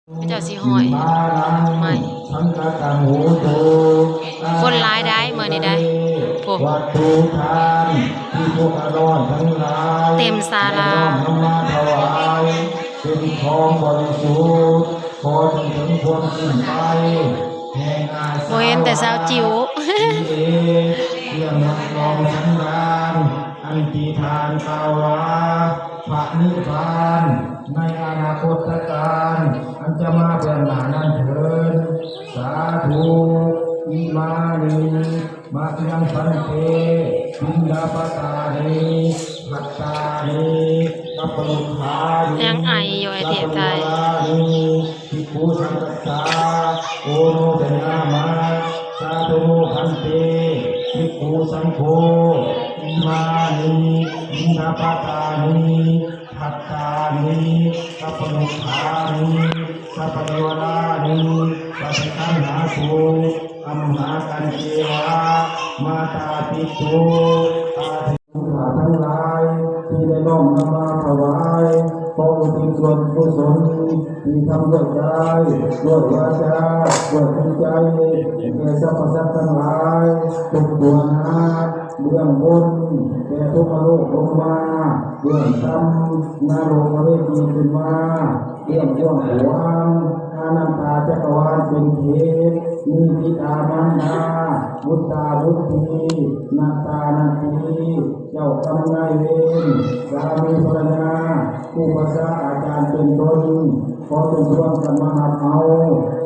ເຂົາເຈົ້າຊິຫ້ອຍໄມ້ ຄົນຫຼາຍໄດ໋ມື້ນີ້ໄດ໋ ໂອ້ ວັດຖຸທານທີ່ພວກຂ້ານ້ອຍທັງຫຼາຍ ເຕັມສາລາ ໄດ້ນ້ອມນຳມາຖວາຍ ເປັນຂອງບໍລິສຸດ ຂໍຈົ່ງເຖິງຄວາມສິ້ນໄປແຫ່ງອາສະວະ ບໍ່ເຫັນແຕ່ສາວຈິ້ວ ກິເລດ ເພື່ອໝັດລອງສັນດານ ອັນທີ່ທ່ານກ່າວວ່າ ພະນິບພານໃນອະນາຄົດຕະການ ອັນຈະມາເບື້ອງໜ້ານັ້ນເທີນ ສາທຸ ອິມານິ ມະຍັງ ພັນເຕ ປິນດາປະຕານິ ພັດຕານິ ກັບປະລຸດຖານິ ຍັງໄອຢູ່ ໄອເທບໄທ ສັບປະລິວາຣານິ ພິກຂຸສັງຄັດສາ ໂອໂນຈະຍາມະ ສາທຸໂນ ພັນເຕ ພິກຂຸສັງໂຄ ອິມານິ ບິນທະບາຕານິ ພັດຕານິ ກັບປະລຸດຖານິ ສັບປະລິວາຣານິ ປະຕິຄັນຫາສຸ ອັມຫາກັນເຈວະ ມາຕາປິຕຸ ອາທິ ຜູ້ຂ້າທັງຫຼາຍທີ່ໄດ້ນ້ອມນຳມາຖວາຍ ຂໍອຸທິດສ່ວນກຸສົນທີ່ທຳດ້ວຍກາຍ ດ້ວຍວາຈາ ດ້ວຍຈິດໃຈ ແກ່ສັບພະສັດທັງຫຼາຍ ທຸກຕົວນະ ເບື້ອງບົນແຕ່ພົມມະໂລກລົງມາ ເບື້ອງຕ່ຳນະລົກອະເວຈີຂຶ້ນມາ ເລື່ອງບວງສວງ ອານັນຕາຈັກກະວານເປັນເຂດ ມີບິດາມານດາ ບຸດຕາບຸດຕີ ນັດຕານັດຕີ ເຈົ້າກຳນາຍເວນ ສາມີພັນລະຍາ ຄູພາສາອາຈານເປັນຕົ້ນ ຂໍເຊີນຊວນກັນມາຮັບເອົາ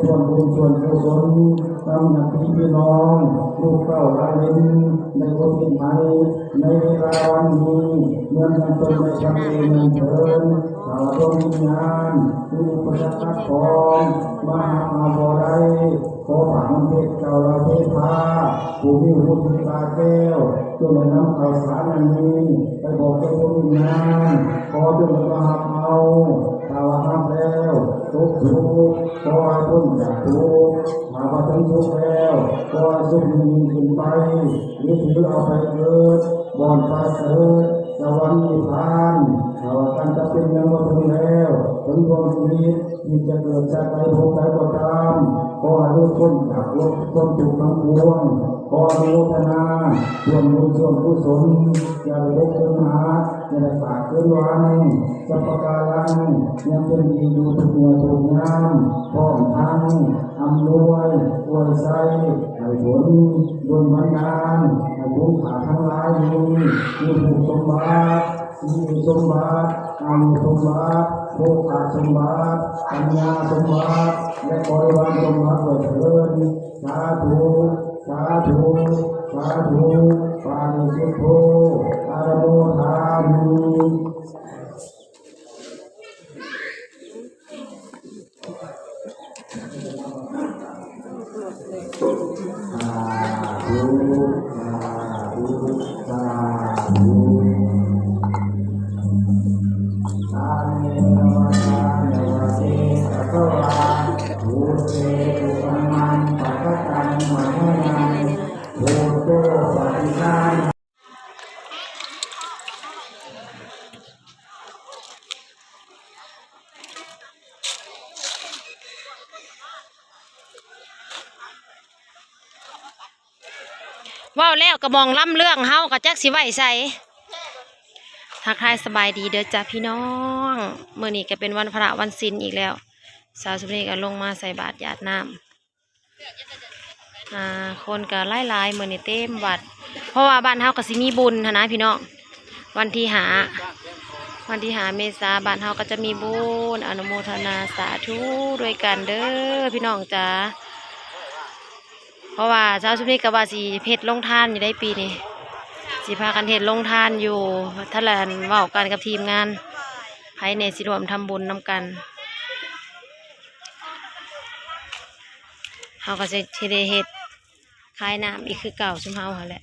ສ່ວນບຸນສ່ວນກຸສົນ ນຳຍາດຕິພີ່ນ້ອງ ລູກເຕົ້າຫຼານເຫຼັນ ໄດ້ອຸທິດໃຫ້ ໃນເວລາວັນນີ້ ເໝືອນດັ່ງຕົນໄດ້ທຳເອງນັ້ນເທີນ ຖ້າວ່າດວງວິນຍານມີອຸປະສັກຂັດຂ້ອງ ມາຫາເຮົາບໍ່ໄດ້ ຂໍພະນຳເທບເຈົ້າລາເທພາ ຜູ້ມີຫູທິບຕາແກ້ວ ຈົ່ງໄດ້ນຳຂ່າວສານອັນນີ້ ໄປບອກແກ່ດວງວິນຍານ ຂໍຈົ່ງໄດ້ມາຮັບເອົາ ຖ້າວ່າຮັບແລ້ວ ຕົກທຸກ ຂໍໃຫ້ພົ້ນຈາກທຸກ ຖ້າວ່າເຖິງທຸກແລ້ວ ຂໍໃຫ້ສຸກຍິ່ງໆຂຶ້ນໄປ ຫຼືຖືເອົາໄປເກີດ ບ່ອນປະເສີດ ສະຫວັນນິບພານ ຖ້າວ່າການຈຳເປັນຍັງບໍ່ເຖິງແລ້ວ ເຖິງດວງຊີວິດທີ່ຈະເກີດຊາດໃດພົບໃດກໍຕາມ ຂໍໃຫ້ຫຼຸດພົ້ນຈາກທຸກ ຄວາມທຸກທັງປວງ ຂໍອະນຸໂມທະນາ ສ່ວນບຸນສ່ວນກຸສົນ ຢ່າໄດ້ບົກເຖິງຫາ ຢ່າໄດ້ຂາດເກີນວັນ ສັບພະກາລັງ ຍັງເປັນດີຢູ່ທຸກເມື່ອທຸກຍາມ ພ້ອມທັງ ອຳນວຍ ອວຍໄຊ ໃຫ້ຜົນດົນບັນດານ ໃຫ້ຜູ້ຂ້າທັງຫຼາຍນີ້ ມີພູບສົມບັດ ສີສົມບັດ ອາຍຸສົມບັດ ໂພຄະສົມບັດ ປັນຍາສົມບັດ ແລະ ບໍລິວານສົມບັດດ້ວຍເທີນ ສາທຸ ສາທຸ ສາທຸ ປາລິສຸດໂທ ອະນຸໂມທາມິ ສາທຸ ສາທຸ ສາທຸ ສາເມນະວະສາເນວະເຕ ພະຄະວາ ພຸດເທ ອຸປະມາ ປະກະຕັງ ມະຫາຍານ ພຸດໂທ ປະຕິສານ ເວົ້າແລ້ວກໍໝ່ອງລຳເລື່ອງເຮົາກໍຈັກຊິໄວ້ໃສ. ທັກທາຍສະບາຍດີເດີຈ້າພີ່ນ້ອງ, ມື້ນີ້ກໍເປັນວັນພະວັນສິນອີກແລ້ວ, ຊາວຊຸມນີ້ກໍລົງມາໃສ່ບາດຢາດນ້ຳ. ອ່າ ຄົນກໍຫຼາຍໆ ມື້ນີ້ເຕັມວັດ ເພາະວ່າບ້ານເຮົາກໍຊິມີບຸນຫັ້ນນະພີ່ນ້ອງ. ວັນທີຫ້າ ວັນທີຫ້າເມສາ ບ້ານເຮົາກໍຈະມີບຸນ ອະນຸໂມທະນາສາທຸດ້ວຍກັນເດີພີ່ນ້ອງຈ໋າ. ເພາະວ່າຊາວຊຸມນີ້ກໍວ່າຊິເຮັດໂຮງທານຢູ່ໃດ໋ປີນີ້ ຊິພາກັນເຮັດໂຮງທານຢູ່ ທັນລະເວົ້າກັນກັບທີມງານ ໃຜແດ່ຊິຮ່ວມທຳບຸນນຳກັນ. ເຮົາກໍຊິ ຊິໄດ້ເຮັດຂາຍນ້ຳອີກຄືເກົ່າ ຊຸມເຮົາຫັ້ນແຫຼະ.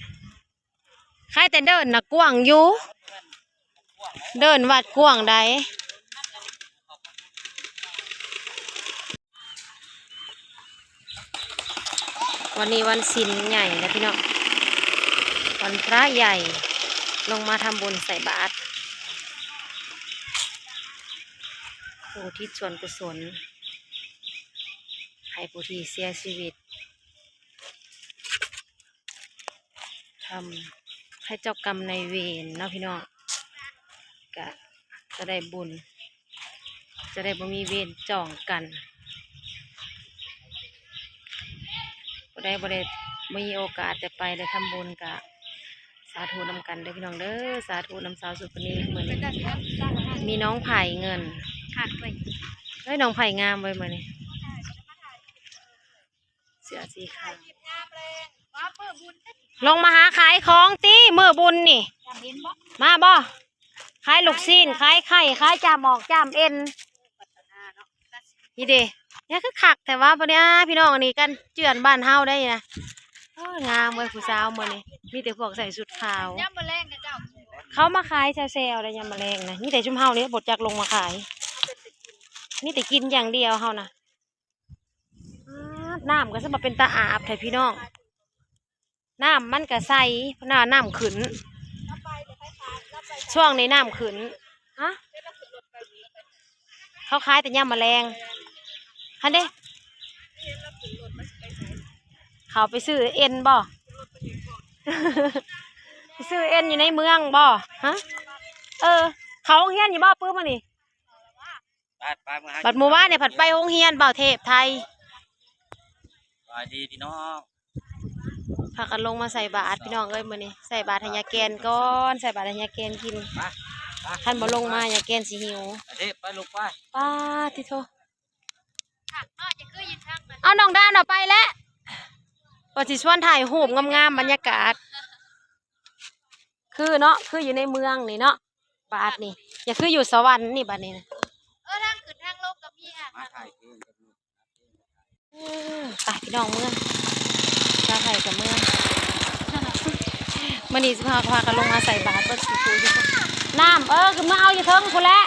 ຂາຍແຕ່ເດີ່ນນະກວ້າງຢູ່ ເດີ່ນວັດກວ້າງໃດ໋. ວັນນີ້ວັນສິນໃຫຍ່ນະພີ່ນ້ອງ, ວັນພະໃຫຍ່ ລົງມາທຳບຸນໃສ່ບາດ ອຸທິດສ່ວນກຸສົນ. ໃຫ້ຜູ້ທີ່ເສຍຊີວິດ ທຳໃຫ້ເຈົ້າກຳນາຍເວນເນາະພີ່ນ້ອງ ກະຈະໄດ້ບຸນ ຈະໄດ້ບໍ່ມີເວນຈອງກັນ. ຜູ້ໃດບໍ່ໄດ້ ບໍ່ມີໂອກາດໄດ້ໄປໄດ້ທຳບຸນ ກະສາທຸນຳກັນເດີພີ່ນ້ອງເດີ ສາທຸນຳສາວສຸພະນີ. ມື້ນີ້ມີນ້ອງໄຜ່ເງິນ ຄັກເວີຍ ເຮີ້ຍ ນ້ອງໄຜ່ງາມເວີຍມື້ນີ້ ເສື້ອສີຂາວ. ລົງມາຫາຂາຍຂອງຕິ ມື້ບຸນນີ້ ມາບໍ່? ຂາຍລູກຊີ້ນ ຂາຍໄຂ່ ຂາຍຈ້າມອອກຈ້າມເອັນ ນີ້ເດ. ນີ້ຄືຄັກແທ້ວະ ບັດນີ້ ພີ່ນ້ອງ ອັນນີ້ກັນເຈື່ອນບ້ານເຮົາໄດ໋ນະ. ໂອ້ຍ ງາມເວີຍ ຜູ້ສາວມື້ນີ້ ມີແຕ່ພວກໃສ່ຊຸດຂາວ ເຂົາມາຂາຍແຊວໆ ໄດ໋ຍາມມະແລງນະ. ມີແຕ່ຊຸມເຮົານີ້ບໍ່ຈັກລົງມາຂາຍ ມີແຕ່ກິນຢ່າງດຽວເຮົານະ. ປາດ ນ້ຳກໍສະມາເປັນຕາອາບແທ້ພີ່ນ້ອງ ນ້ຳມັນກໍໃສ ນ້ຳ ນ້ຳຂຶ້ນ ຊ່ວງນີ້ນ້ຳຂຶ້ນ. ຮະ ເຂົາຂາຍແຕ່ຍາມມະແລງຫັ້ນເດ້ ເຂົາໄປຊື້ເອັນບໍ່? ໄປຊື້ເອັນຢູ່ໃນເມືອງບໍ່? ຮະ ເອີ ເຂົ້າໂຮງຮຽນຢູ່ບໍ່? ປຶ້ມມື້ນີ້ ບາດ ບາດມື້ວານນີ້ພັດໄປໂຮງຮຽນ ບ່າວເທບໄທ. ສະບາຍດີພີ່ນ້ອງ ພາກັນລົງມາໃສ່ບາດພີ່ນ້ອງເອີຍ ມື້ນີ້ໃສ່ບາດໃຫ້ຍາແກນກ່ອນ ໃສ່ບາດໃຫ້ຍາແກນກິນ. ຄັນບໍ່ລົງມາ ຍາແກນຊິຫິວ. ເທບ ໄປລູກໄປ. ປາດຕິໂທ ເອົານ້ອງດານອອກໄປແລ້ວ ວ່າຊິຊວນຖ່າຍຮູບງາມໆ ບັນຍາກາດ ຄືເນາະ ຄືຢູ່ໃນເມືອງນີ້ເນາະ. ບາດນີ້ ຢ່າຄືຢູ່ສະຫວັນນີ້ ບາດນີ້ນະ. ເອີ ທາງຂຶ້ນທາງລົງກໍມີ ມາຖ່າຍເອງກັບລູກ ເອີ ໄປພີ່ນ້ອງເມືອງ ຊາວໄທກັບເມືອງ. ມື້ນີ້ຊິພາ ພາກັນລົງມາໃສ່ບາດເບິດສູ່ຜູ້ຢູ່. ນ້ຳ ເອີ ຂຶ້ນມາເອົາຢູ່ເທິງພຸ້ນແຫຼະ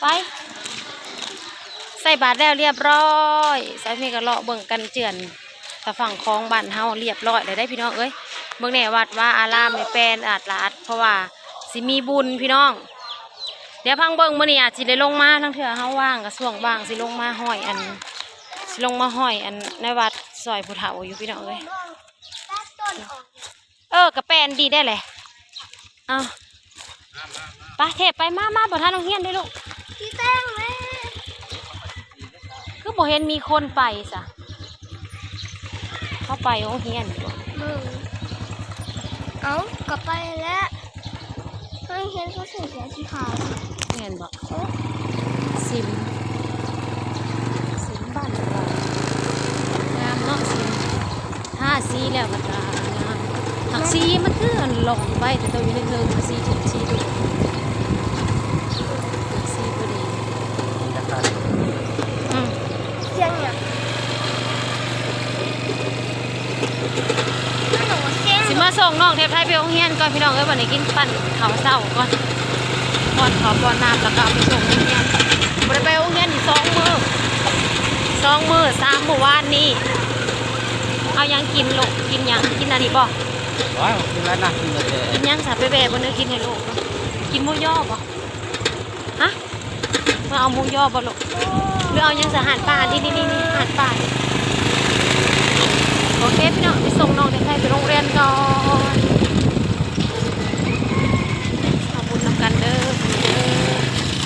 ໄປ. ໃສ່ບາດແລ້ວລຽບຮ້ອຍ ສາວມີກໍເລາະເບິ່ງກັນເຈື່ອນ ຕາຝັ່ງຂອງບ້ານເຮົາລຽບຮ້ອຍແລ້ວເດ້ພີ່ນ້ອງເອີຍ. ເບິ່ງແດ່ ວັດວາອາລາມນີ້ແປນອາດຫຼາດ ເພາະວ່າຊິມີບຸນພີ່ນ້ອງ. ດຽວພັງເບິ່ງ ມື້ນີ້ອາດຊິໄດ້ລົງມາ ລາງເທື່ອເຮົາວ່າງ ກະຊ່ວງວ່າງຊິລົງມາຮ້ອຍອັນ ຊິລົງມາຮ້ອຍອັນໃນວັດ ຊ່ອຍຜູ້ເຖົ້າຢູ່ພີ່ນ້ອງເອີຍ. ເອີ ກະແປນດີໄດ້ແຫຼະ. ເອົາ ໄປເທບໄປ ມາ ມາ ບໍ່ທັນໂຮງຮຽນເດ້ລູກ. ຊິແຕ່ງແລ້ວ ຄືບໍ່ເຫັນມີຄົນໄປຊະ. ເຂົາໄປໂຮງຮຽນຢູ່ບໍ່? ເບິ່ງ ເອົ້າ ກໍໄປແລ້ວ ເພິ່ນເຫັນເຂົາໃສ່ເສື້ອສີຂາວ. ແມ່ນບໍ່? ເອີ ຊິມ ຊິມບ້ານເຮົາ ງາມເນາະ ຊິມ ທາສີແລ້ວກໍງາມ. ຫາກສີມັນຄືອັນຫຼອງໄປ ແຕ່ຕົວຢູ່ເທິງໆ ຫາກສີຖືກສີຖືກ ຫາກສີບໍ່ດີ. ອືມ ສຽງຫຍັງ? ຊິມາສົ່ງນ້ອງເທບໄທໄປໂຮງຮຽນກ່ອນພີ່ນ້ອງເອີຍ. ບັດນີ້ກິນປັ້ນເຂົ້າເຊົ້າກ່ອນ ປ້ອນເຂົ້າປ້ອນນ້ຳ ແລ້ວກໍເອົາໄປສົ່ງໂຮງຮຽນ. ບໍ່ໄດ້ໄປໂຮງຮຽນຢູ່ສອງມື້ ສອງມື້ ສາມມື້ວານນີ້. ເອົາຫຍັງກິນລູກ? ກິນຫຍັງ? ກິນອັນນີ້ບໍ່? ໂອ້ຍ ກິນແລ້ວນະ ກິນແລ້ວແຕ່ ກິນຫຍັງຊະ? ໄປແວ່ເບິ່ງແນວກິນໃຫ້ລູກ. ກິນໝູຍໍບໍ່? ຮະ? ມາເອົາໝູຍໍບໍ່ລູກ? ຫຼືເອົາຫຍັງຊະ? ອາຫານປ່າ ນີ້ໆໆ ອາຫານປ່າ. ໂອເຄພີ່ນ້ອງ ໄປສົ່ງນ້ອງເດັກໄທໄປໂຮງຮຽນກ່ອນ. ເອົາບຸນນຳກັນເດີ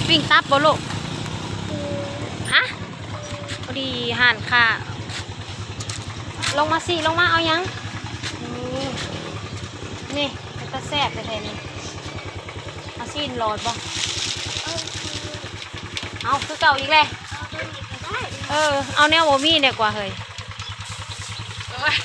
ເດີ. ປີ້ງຕັບບໍ່ລູກ? ຮະ? ພໍດີຮ້ານຄ້າ. ລົງມາຊິ ລົງມາ ເອົາຫຍັງ? ນີ້ ນີ້ ເປັນຕາແຊບແທ້ໆ ນີ້. ເອົາຊີ້ນຫຼອດບໍ່? ເອົາຄືເກົ່າອີກແຫຼະ. ເອີ ເອົາແນວບໍ່ມີແດ່ກວ່າເຮີ້ຍ. ໂອ້ຍ